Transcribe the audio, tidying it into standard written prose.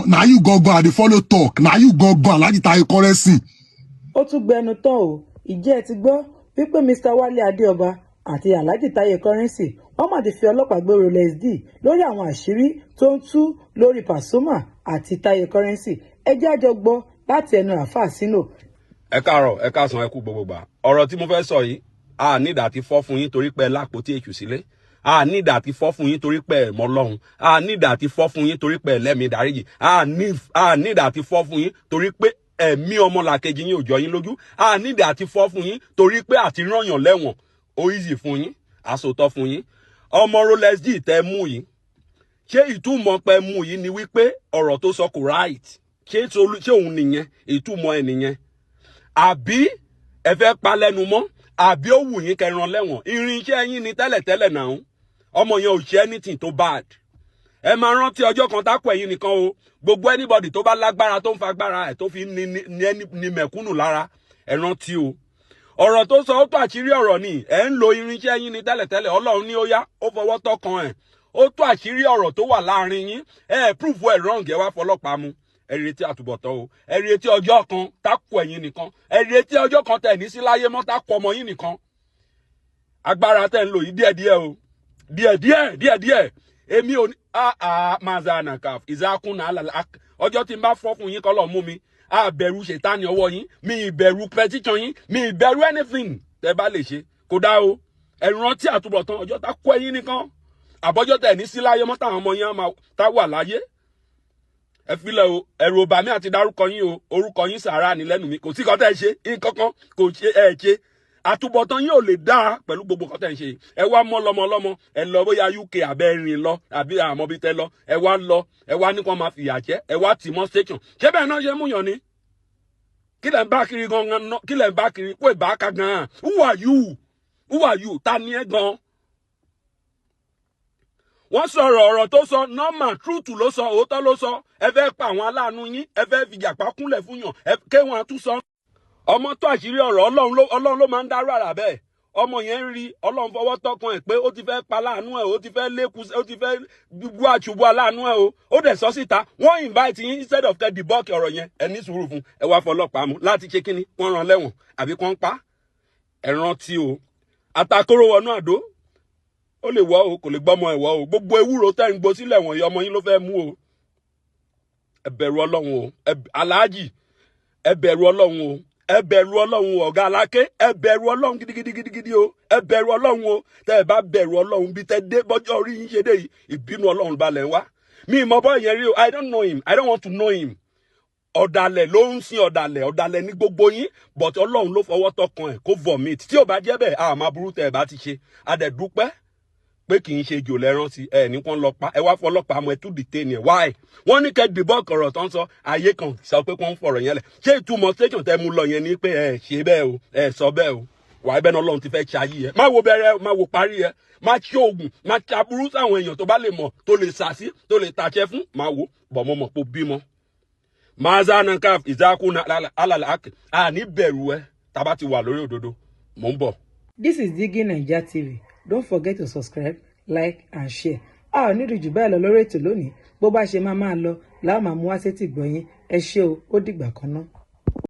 Na you gangan I dey follow talk. Na you gangan, Alhaji Taye Currency. Ó tún gbẹnu tán o. Ìjẹ́ ẹ ti gbọ́ wípé Mr Wálé Adéọba àti Alhaji Taye Currency, wọ́n mà ti fi ọlọ́pàá gbé Rolex D lórí àwọn àṣírí tó ń tú lórí Pasuma àti Taye Currency? Ẹ jẹ́ á jọ gbọ́ láti ẹnu Àáfàá Sino. Ẹ káàárọ̀, ẹ káàsán, ẹ kú gbogbo gbà. Ọ̀rọ̀ tí mo fẹ́ sọ yìí, a ní ìdá tí fọ́ fún yín torí pé ẹ lápótí èṣù sílé. A ní ìdá tí fọ́ fún yín torí pé ẹ mọ Ọlọ́run. A ní ìdá tí fọ́ fún yín torí pé ẹ lẹ́mìí dáríjì. A ní ìdá tí fọ́ fún yín torí pé ẹ̀mí ọmọlàkejì yín ò jọ yín lójú. A ní ìdá tí fọ́ fún yín torí pé àti rányàn lẹ́wọ̀n ó easy fún yín. Àsòtọ́ fún yín, ọmọ Rolex D tẹ́ mú yìí, ṣé ìtumọ̀ pé mú yìí ni wípé ọ̀rọ̀ tó sọ kò right? Ṣé òun nìyẹn, ìtumọ̀ ẹ̀ nìyẹn, àbí ẹ fẹ́ pa lẹ́nu mọ́, àbí ó wù yín kẹran lẹ́wọ̀n? Irinṣẹ́ yín ni tẹ́lẹ̀tẹ́lẹ̀ náà. Ọmọ yẹn ò ṣe anything tó bad. Ẹ máa rántí ọjọ́ kan tákù ẹ̀yin nìkan o. Gbogbo anybody tó bá lágbára, tó ń fa agbára ẹ̀ tó fi ní mẹ̀kúnnù lára, ẹ rántí o. Ọ̀rọ̀ tó sọ, ó tó àṣírí ọ̀rọ̀ ni. Ẹ̀ ń lo irinṣẹ́ yín ni tẹ́lẹ̀tẹ́lẹ̀. Ọlọ́run ní ó yá, ó fọwọ́ tọkàn ẹ̀, ó tó àṣírí ọ̀rọ̀ tó wà láàrin yín. Ẹ prove ẹ̀ wrong, ẹ wá fọlọ́pàá mu. Ẹ retí àtúbọ̀tán o. Ẹ retí ọjọ́ kan tákù ẹ̀yin nìkan. Ẹ retí ọjọ́ kan tẹ̀ ní sí láyé mọ́, tákù ọmọ yín nìkan. Agbára tẹ̀ ń lò yìí, díẹ̀díẹ̀ o, díẹ̀díẹ̀, díẹ̀díẹ̀. Èmi ò ní mazanakaf ìzákùnà alàlà. Ọjọ́ tí n bá fọ́ fún yín, kọ́ lọ́ọ́ mú mi. A bẹ̀rù ṣètánì ọwọ́ yín, mi ìbẹ̀rù petition yín, mi ìbẹ̀rù anything tẹ́ bá lè ṣe. Kó dá o. Ẹ rántí àtúbọ̀tán ọjọ́ tá kó ẹ̀yin nìkan, àbọ́jọ́ tẹ̀ ní sí láyé mọ́, táwọn ọmọ yín tá wà láyé. Ẹ filẹ̀ o. Ẹ̀rù ò bà mí àti dárúkọ yín o. Orúkọ yín sàrà ní lẹ́nu mi. Kò sí kan tẹ́ ẹ ṣe, nǹkan kan kò ṣe ẹ ṣe. Àtúbọ̀tán yín ò lè dáa pẹ̀lú gbogbo kan tẹ́ ń ṣe. Ẹ wá mọ́ lọ́mọ lọ́mọ, ẹ lọ bóyá UK abẹ́ rìn lọ, àbí àmọ́ bí tẹ́ lọ. Ẹ wá lọ, ẹ wá ní kí wọ́n máa fìyà jẹ, ẹ wá tì mọ́ station. Ṣé bẹ́ẹ̀ náà ṣe mú yàn ni? Kí lẹ̀ ń bá kiri gangan? Kí lẹ̀ ń bá kiri kó ìbá ka gan? Who are you? Who are you? Ta ni ẹ gan? Wọ́n sọ̀rọ̀, ọ̀rọ̀ tó sọ normal truth ló sọ, òótọ́ ló sọ. Ẹ fẹ́ pa àwọn aláàánú yín, ẹ fẹ́ fi jàpá kúnlẹ̀ fún yàn kéwọn tún sọ. Ọmọ tó àṣírí ọ̀rọ̀, Ọlọ́run ló máa ń dárú àrà bẹ́ẹ̀. Ọmọ yẹn ń rí Ọlọ́run fọwọ́ tọkàn ẹ̀ pé ó ti fẹ́ pa láàánú ẹ̀, ó ti fẹ́ lékun, ó ti fẹ́ bú àṣubú aláàánú ẹ̀ o. Ó dẹ̀ sọ síta. Wọ́n invite yín instead of kẹ́ debunk ọ̀rọ̀ yẹn, ẹ ní sùúrù fún, ẹ wá fọlọ́pàá mú láti ṣe kíni? Wọ́n rán lẹ́wọ̀n àbí kán pa? Ẹ rántí o, àtàkóró wọnú àdó, ó lè wọ́ o, kò lè gbọ́mọ ẹ̀wọ́ o. Gbogbo ewúro tẹ́ ń gbó sílẹ̀ wọ̀nyí, ọmọ yín ló fẹ́ mú o. Ẹ bẹ̀rù Ọlọ́run o. Aláàjì, ẹ bẹ̀rù Ọlọ́run o. Ẹ bẹ̀rù Ọlọ́run o. Ọ̀gá aláké, ẹ bẹ̀rù Ọlọ́run gidigidigidi o. Ẹ bẹ̀rù Ọlọ́run o. Tẹ́ ẹ bá bẹ̀rù Ọlọ́run, bí tẹ́ dé bọ́jọ́ orí yín ṣe dé yìí, ìbínú Ọlọ́run balẹ̀ ń wá. Mi ìmọ̀ bọ́ yẹn rí o. I don't know him, I don't want to know him. Ọ̀dàlẹ̀ ló ń sin ọ̀dàlẹ̀, ọ̀dàlẹ̀ ní gbogbo yín, but Ọlọ́run ló fọwọ́ tọkàn ẹ̀ kó vomit. Tí ò bá jẹ́ bẹ́ẹ̀, àmọ́ aburú tẹ́ ẹ bá ti ṣe. Adẹ̀dúpẹ́ pé kì í ṣe jò lẹ́rán sí ẹ ní kán lọ pa. Ẹ wá fọlọ́pàá mọ, ẹ tún detain ẹ. Why? Wọ́n ní kẹ́ debunk ọ̀rọ̀ tó ń sọ. Ayé kan sọ pé kó ń fọ̀rọ̀ yẹn lẹ̀. Ṣé ìtumọ̀ station tẹ́ mú lọ yẹn ni pé ẹ ṣe bẹ́ẹ̀ o, ẹ sọ bẹ́ẹ̀ o? Wà á bẹ́ẹ̀ náà, Ọlọ́run ti fẹ́ ṣayí ẹ. Má wo bẹ̀rẹ̀, má wo parí ẹ, má ṣe oògùn, má ṣàbúrú sáwọn èèyàn tó bá lè mọ̀, tó lè sàsí, tó lè tàṣẹ fún. Má wo bọ̀, mo mọ̀ pé ó bímọ. Mazanakaf ìzákùnà alàlàkì àní bẹ̀rù ẹ tá bá ti wà lórí òdodo. Mò ń bọ̀. This is Digi Naija TV. Don't forget to subscribe, like and share. A ò ní rí jù báyìí lọ lórí ètò lónìí. Bó bá ṣe máa máa lọ láwọn máa mú wá sétí gbọ̀nyìn. Ẹ ṣé o, ó dìgbà kan náà.